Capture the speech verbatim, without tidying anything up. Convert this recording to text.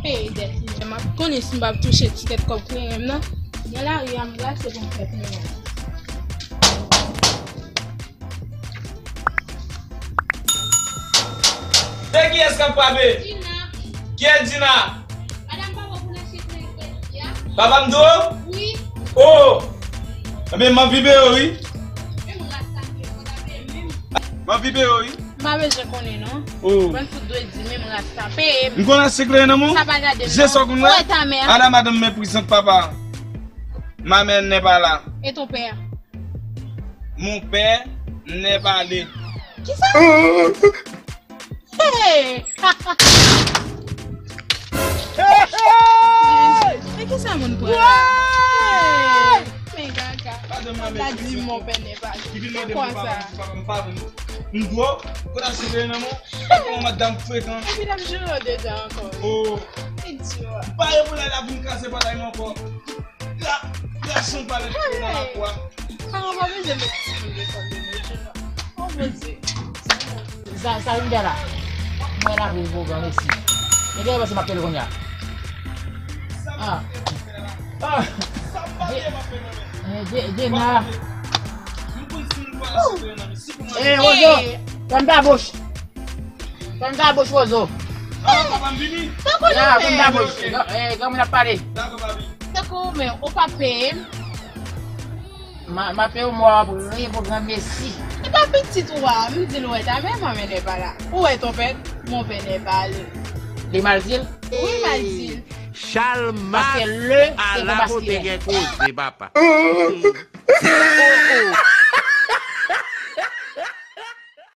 Ey, dèt, m ap konnen si m p ap touche ti tèt kòb kleren m nan. Nan lari a, m rache pou m fè kleren. Se kiyès k ap frape? Dina. Kiyès Dina? Madanm papa pou n achte kleren kredi a. Papa m tou? Wi. Oh! Ebyen, m ap vibe yo, wi. Menm rasta m yo, mwen ta peye menm. M ap vibe yo, wi. M pa bezwen konnen, non. Oh. Bann fout dwe di, menm rasta peye m. M konn achte kleren nan men w? Sa pa gade m, non. Je sa w konn wè? Ou wè ta mè a? Ala madanm meprizant papa. Ma mère n'est pas là. Et ton père? Mon père n'est pas là. Kisa? Hey! Men kisa moun pran la? Hey! Men gaga. Papa di mon père n'est pas là. Se kwa sa? M dwo, kote a sere nan mwen. Kòman madanm frekan. Epi l ap joure w dedan ankò. Oh. Idiot. M pa gen pou lè l ap vin kase bagay mwen ankò. Gason pale nan lapwa. Kòman pa bezwen met timoun lekòl de nos jours la? Oh Bondye. Sa, sa vin fè la? Mwen la vin pou gran mesi. E gen pase m ap tele kounye a. Ah. Ah. Djena. Eh, Rozo. Fèm ta bouch. Fèm ta bouch, Rozo. Ah, papa m vini. Ya, fèm ta bouch. Eh, granmoun ap pale. Dakò, papi. Tankou, men, ou pa peye m. Ma, ma peye w mwa ap ri pou gran mesi. E pa pitit ou a, m di l wè ta men manman nè pa la. Ou wè ton pè, mon pè nè pa le. Li mal di l? Wi, mal di l. Chalmas ala kote gen koze, papa.